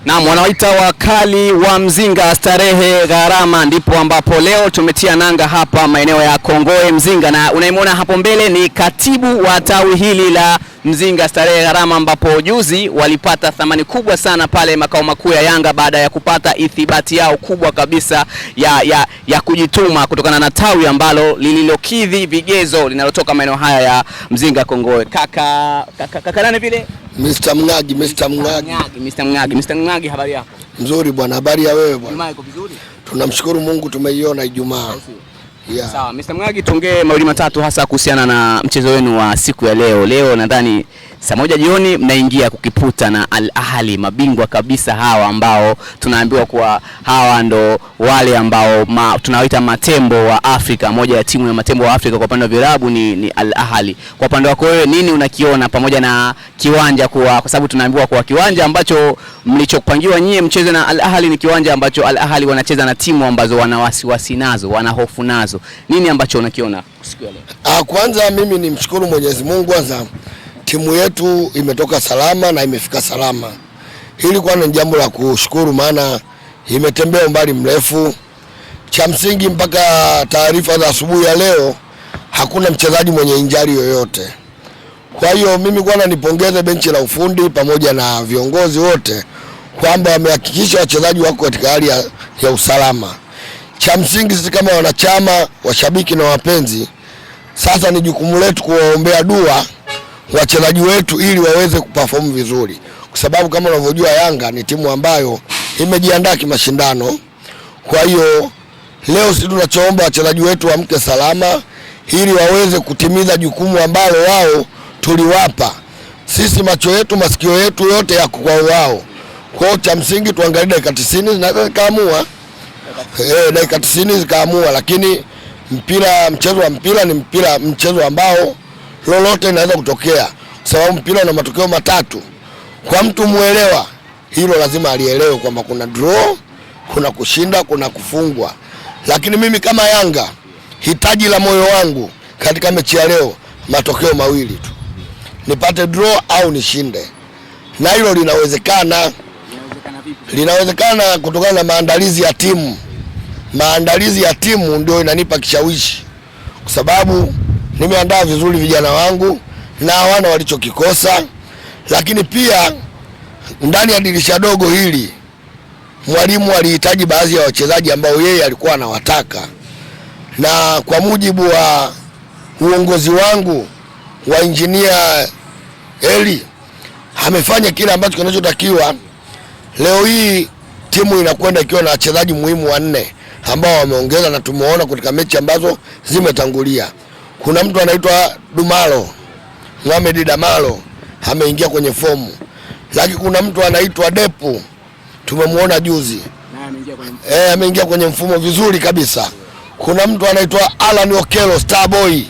Naam, wanawaita wakali wa Mzinga starehe gharama, ndipo ambapo leo tumetia nanga hapa maeneo ya Kongoe Mzinga, na unayemwona hapo mbele ni katibu wa tawi hili la Mzinga starehe gharama, ambapo juzi walipata thamani kubwa sana pale makao makuu ya Yanga baada ya kupata ithibati yao kubwa kabisa ya kujituma kutokana na tawi ambalo lililokidhi vigezo linalotoka maeneo haya ya Mzinga Kongoe. Kaka, kaka, kaka nani vile? Mr. Mngagi, Mr. Mngagi. Mngagi, Mr. Mngagi, Mr. Mngagi, habari yako? Mzuri bwana, habari ya wewe bwana? Ijumaa iko vizuri? Tunamshukuru Mungu tumeiona Ijumaa. Yeah. Sawa, Mr. Mngagi, tuongee mawili matatu hasa kuhusiana na mchezo wenu wa siku ya leo. Leo nadhani saa 1 jioni mnaingia kukiputa na Al Ahly, mabingwa kabisa hawa ambao tunaambiwa kuwa hawa ndo wale ambao tunawaita matembo wa Afrika. Moja ya timu ya matembo wa Afrika kwa upande wa vilabu ni Al Ahly. Kwa upande wako wewe nini unakiona pamoja na kiwanja kuwa, kwa sababu tunaambiwa kuwa kiwanja ambacho mlichopangiwa nyie mcheze na Al Ahly ni kiwanja ambacho Al Ahly wanacheza na timu ambazo wana wasiwasi nazo, wana hofu nazo. Nini ambacho unakiona siku ya leo? Kwanza mimi nimshukuru Mwenyezi Mungu kwanza, timu yetu imetoka salama na imefika salama. Hili kwanza ni jambo la kushukuru, maana imetembea umbali mrefu. Cha msingi mpaka taarifa za asubuhi ya leo hakuna mchezaji mwenye injari yoyote. Kwa hiyo mimi kwanza nipongeze benchi la ufundi pamoja na viongozi wote kwamba wamehakikisha wachezaji wako katika hali ya usalama. Cha msingi sisi kama wanachama, washabiki na wapenzi, sasa ni jukumu letu kuwaombea dua wachezaji wetu ili waweze kuperform vizuri, kwa sababu kama unavyojua Yanga ni timu ambayo imejiandaa kimashindano. Kwa hiyo leo sisi tunachoomba wachezaji wetu waamke salama ili waweze kutimiza jukumu ambalo wao tuliwapa. Sisi macho yetu, masikio yetu yote yako kwa wao. Kwa hiyo cha msingi tuangalie dakika 90 zinaweza zikaamua. Dakika 90 zikaamua, lakini mpira, mchezo wa mpira ni mpira, mchezo ambao lolote linaweza kutokea, kwa sababu mpira una matokeo matatu. Kwa mtu muelewa hilo lazima alielewe kwamba kuna draw, kuna kushinda, kuna kufungwa. Lakini mimi kama Yanga, hitaji la moyo wangu katika mechi ya leo matokeo mawili tu, nipate draw au nishinde, na hilo linawezekana. Linawezekana kutokana na maandalizi ya timu. Maandalizi ya timu ndio inanipa kishawishi, kwa sababu nimeandaa vizuri vijana wangu na hawana walichokikosa. Lakini pia ndani ya dirisha dogo hili mwalimu alihitaji baadhi ya wachezaji ambao yeye alikuwa anawataka, na kwa mujibu wa uongozi wangu wa Engineer Eli amefanya kile ambacho kinachotakiwa. Leo hii timu inakwenda ikiwa na wachezaji muhimu wanne ambao wameongeza, na tumeona katika mechi ambazo zimetangulia. Kuna mtu anaitwa Dumalo, Mohamed Damalo ameingia kwenye fomu, lakini kuna mtu anaitwa Depu tumemuona juzi ameingia kwenye mfumo vizuri kabisa. Kuna mtu anaitwa Alan Okello Starboy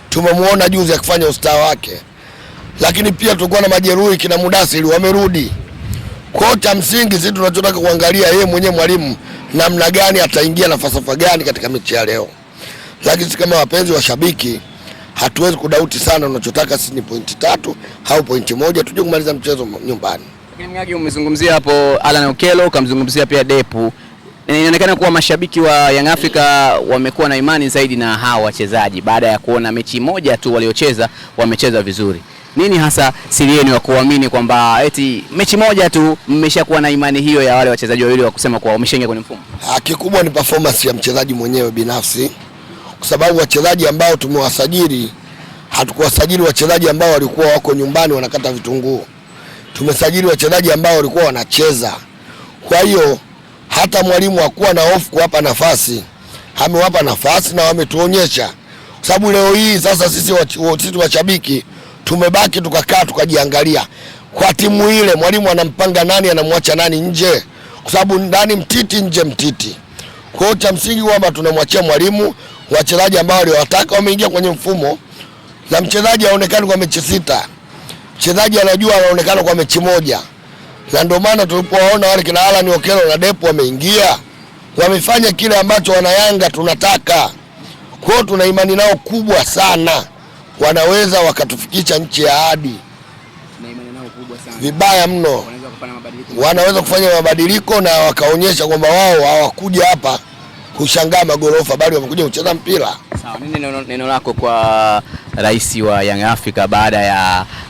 tumemuona juzi akifanya ustaa wake, lakini pia tulikuwa na majeruhi kina Mudasiri wamerudi. Kwa cha msingi sisi tunachotaka kuangalia yeye mwenyewe mwalimu namna gani ataingia na falsafa gani katika mechi ya leo. Lakini sisi kama wapenzi wa shabiki hatuwezi kudauti sana, tunachotaka sisi ni pointi 3 au pointi 1 tuje kumaliza mchezo nyumbani. Lakini Mngagi, umezungumzia hapo Alan Okello, ukamzungumzia pia Depu. Inaonekana kuwa mashabiki wa Young Africa wamekuwa na imani zaidi na hawa wachezaji baada ya kuona mechi moja tu waliocheza wamecheza vizuri. Nini hasa siri yenu ya kuamini kwamba eti mechi moja tu mmeshakuwa na imani hiyo ya wale wachezaji wawili wa kusema kuwa wameshaingia kwenye mfumo? Kikubwa ni performance ya mchezaji mwenyewe binafsi, kwa sababu wachezaji ambao tumewasajili, hatukuwasajili wachezaji ambao walikuwa wako nyumbani wanakata vitunguu. Tumesajili wachezaji ambao walikuwa wanacheza. Kwa hiyo hata mwalimu hakuwa na hofu kuwapa nafasi, amewapa nafasi na wametuonyesha. Kwa sababu leo hii sasa sisi washabiki tumebaki tukakaa tukajiangalia kwa timu ile, mwalimu anampanga nani, anamwacha nani nje, kwa sababu ndani mtiti nje mtiti. Kwa hiyo cha msingi kwamba tunamwachia mwalimu wachezaji ambao waliwataka wameingia kwenye mfumo, na mchezaji haonekani kwa mechi 6, mchezaji anajua anaonekana kwa mechi moja. Na ndio maana tulipowaona wale kina Alan Okello na Depu wameingia, wamefanya kile ambacho wana Yanga tunataka. Kwa hiyo tuna imani nao kubwa sana, wanaweza wakatufikisha nchi ya ahadi. Vibaya mno. Wanaweza kufanya mabadiliko na wakaonyesha kwamba wao hawakuja hapa kushangaa magorofa, bali wamekuja kucheza mpira. Sawa, nini neno lako kwa rais wa Young Africa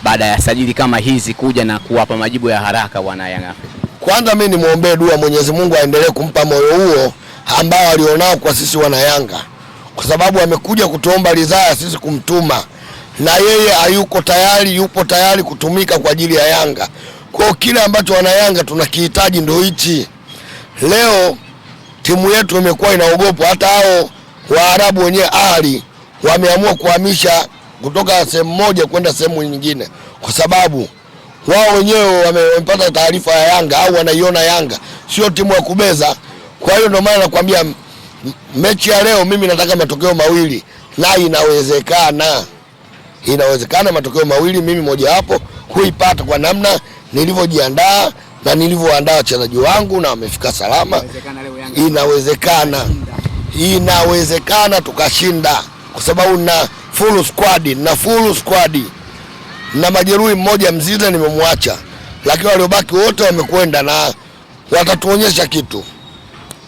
baada ya sajili kama hizi kuja na kuwapa majibu ya haraka wana Young Africa? Kwanza mimi nimuombee dua Mwenyezi Mungu aendelee kumpa moyo huo ambao alionao kwa sisi wana Yanga, kwa sababu amekuja kutuomba ridhaa sisi kumtuma, na yeye hayuko tayari, yupo tayari kutumika kwa ajili ya Yanga. Kwa hiyo kile ambacho wana Yanga tunakihitaji ndio hichi. Leo timu yetu imekuwa inaogopwa, hata hao Waarabu wenyewe Ahli wameamua kuhamisha kutoka sehemu moja kwenda sehemu nyingine, kwa sababu wao wenyewe wamepata taarifa ya Yanga au wanaiona Yanga sio timu ya kubeza. Kwa hiyo ndio maana nakwambia mechi ya leo mimi nataka matokeo mawili, na inawezekana. Inawezekana matokeo mawili, mimi mojawapo kuipata kwa namna nilivyojiandaa na nilivyoandaa wachezaji wangu na wamefika salama. Inawezekana. Inawezekana tukashinda, kwa sababu na full squad, na full squad. Na majeruhi mmoja Mzize nimemwacha, lakini waliobaki wote wamekwenda na watatuonyesha kitu.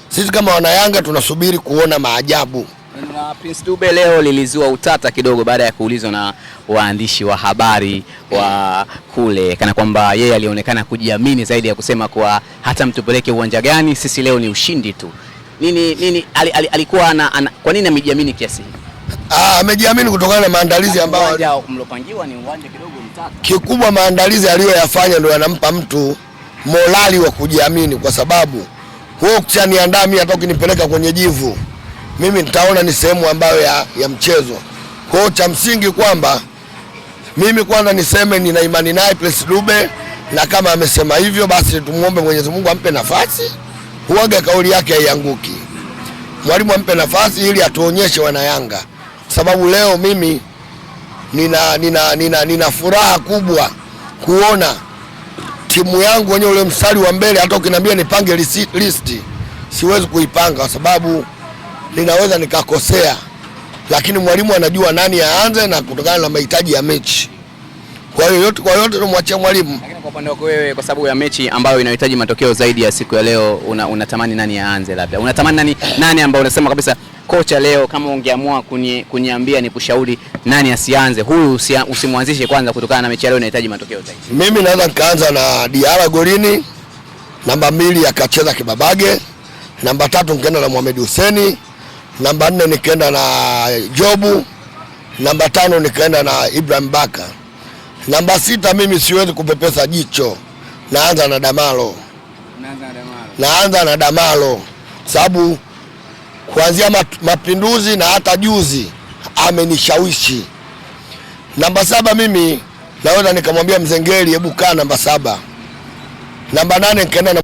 Sisi kama wana Yanga tunasubiri kuona maajabu. Na Prince Dube leo lilizua utata kidogo baada ya kuulizwa na waandishi wa habari wa kule, kana kwamba yeye alionekana kujiamini zaidi ya kusema kwa hata mtupeleke uwanja gani, sisi leo ni ushindi tu. Nini alikuwa kwa nini amejiamini kiasi hiki? Amejiamini kutokana na maandalizi ambayo uwanja mlopangiwa ni uwanja kidogo mtata. Kikubwa maandalizi aliyoyafanya ndio yanampa mtu morali wa kujiamini, kwa sababu wewe ukishaniandaa mimi hata ukinipeleka kwenye jivu mimi nitaona ni sehemu ambayo ya mchezo. Kwa hiyo cha msingi kwamba mimi kwanza niseme nina imani naye Prince Dube, na kama amesema hivyo basi tumuombe Mwenyezi Mungu ampe nafasi. Huaga kauli yake haianguki. Mwalimu ampe nafasi ili atuonyeshe wana Yanga. Sababu leo mimi nina furaha kubwa kuona timu yangu wenyewe ule mstari wa mbele. Hata ukiniambia nipange list siwezi kuipanga kwa sababu ninaweza nikakosea, lakini mwalimu anajua nani aanze na kutokana na mahitaji ya mechi. Kwa hiyo yote kwa yote tumwachie mwalimu. Lakini kwa upande wako wewe, kwa sababu ya mechi ambayo inahitaji matokeo zaidi ya siku ya leo, unatamani nani aanze? Labda unatamani nani ambaye unasema kabisa kocha leo, kama ungeamua kuniambia nikushauri nani asianze, huyu usimwanzishe kwanza kutokana na mechi ya leo inahitaji matokeo zaidi? Mimi naweza nikaanza na Diarra golini, namba 2 akacheza Kibabage, namba 3 nikaenda na Mohamed Hussein, namba 4 nikaenda na Jobu, namba 5 nikaenda na Ibrahim Baka. Namba 6 mimi siwezi kupepesa jicho, naanza na Damalo. Naanza na Damalo sababu kuanzia mapinduzi na hata juzi amenishawishi. Namba 7 mimi naweza nikamwambia Mzengeli hebu kaa namba 7. Namba 8 nikaenda na